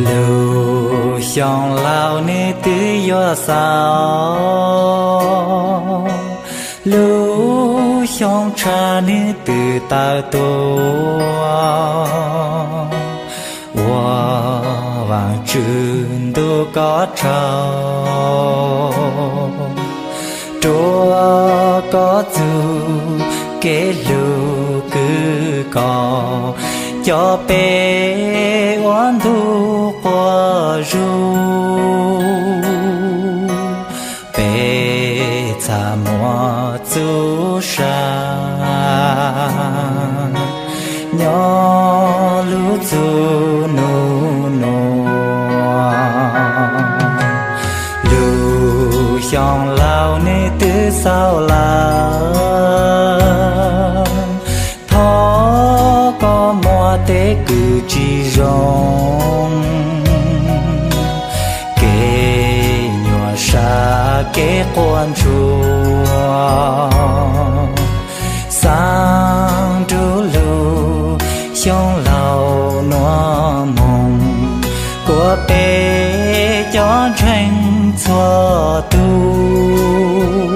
Lub xyoo laus nws twb yuav xaus, lub xyoo tshav nws twb tawm tuaj. Ua Vaajtswv ntuj koj tsaug, rua koj txuj kev lug kwv koj cov peb ua ntug quas zug, peb txaj muag txuj sa nyob lub txuj nus nuav. Lub xyoo laus nws twb xaus lawm, thov koj muab tej kws tsis zoo, kev nyuaj sab kev quaj ntsuag, xaav nrug lub xyoo laus nuav moog kuas peb cov ntseeg txhua tug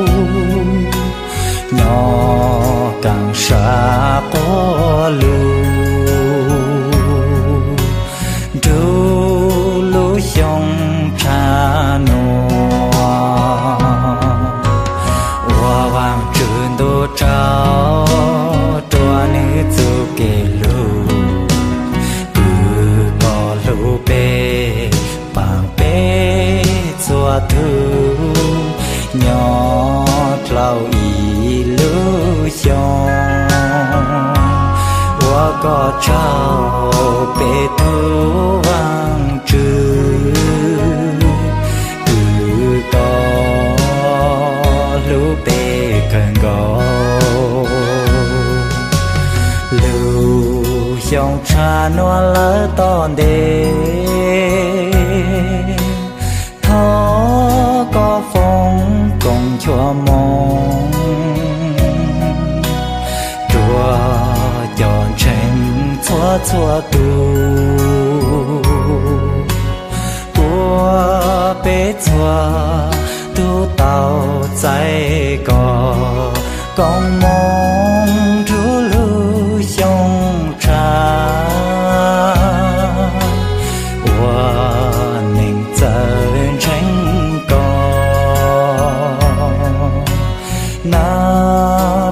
nyob kaam sab quas lug nrug lub xyoo tshav nuav. Ua Vaajtswv ntuj tsaug rua nwg txuj kev lug, kws koj hlub peb, paab peb txhua tug nyob dlhau ib lub xyoo. Ua koj tsaug peb tug Vaajtswv, kws koj hlub peb kawg nkaus. Lub xyoo tshav nuav lawv tom ntej, thov koj foom koom nchuav moov rua cov ntseeg txhua txhua tug, kuas peb txhua tug tau txais koj koom moov nrug lub xyoo tshav, ua neeg txawj ntseeg koj na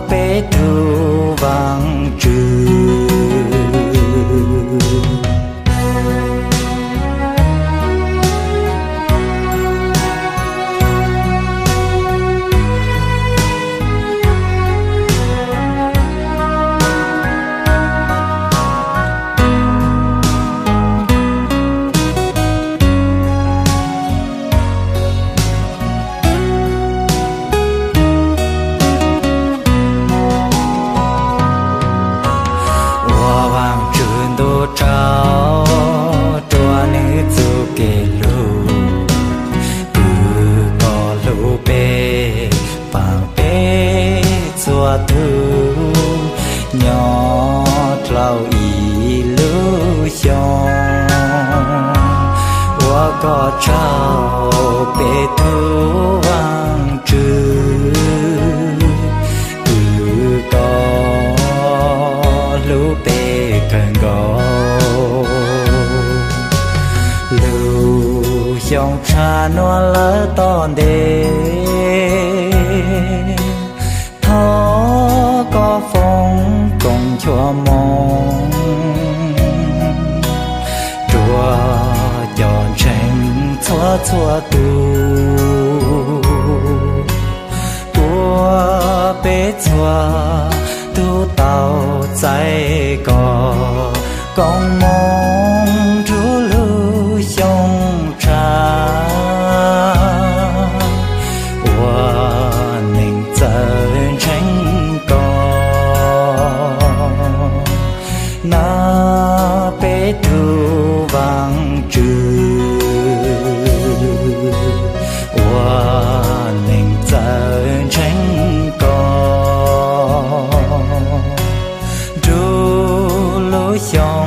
peb tug Vaajtswv. Ua Vaajtswv ntuj tsaug rua nwg txuj kev lug, kws koj hlub peb, paab peb txhua tug nyob dlhau ib lub xyoo. Ua koj tsaug peb tug Vaajtswv, kws koj hlub peb kawg nkaus. Lub xyoo tshav nuav lawv tom ntej, thov koj foom koom nchuav moov rua cov ntseeg txhua txhua tug, kuas peb txhua tug tau txais koj koom moov nrug lub xyoo tshav, ua neeg txawj ntseeg koj na peb tug Vaajtswv, ua neeg txawj ntseeg koj nrug lub xyoo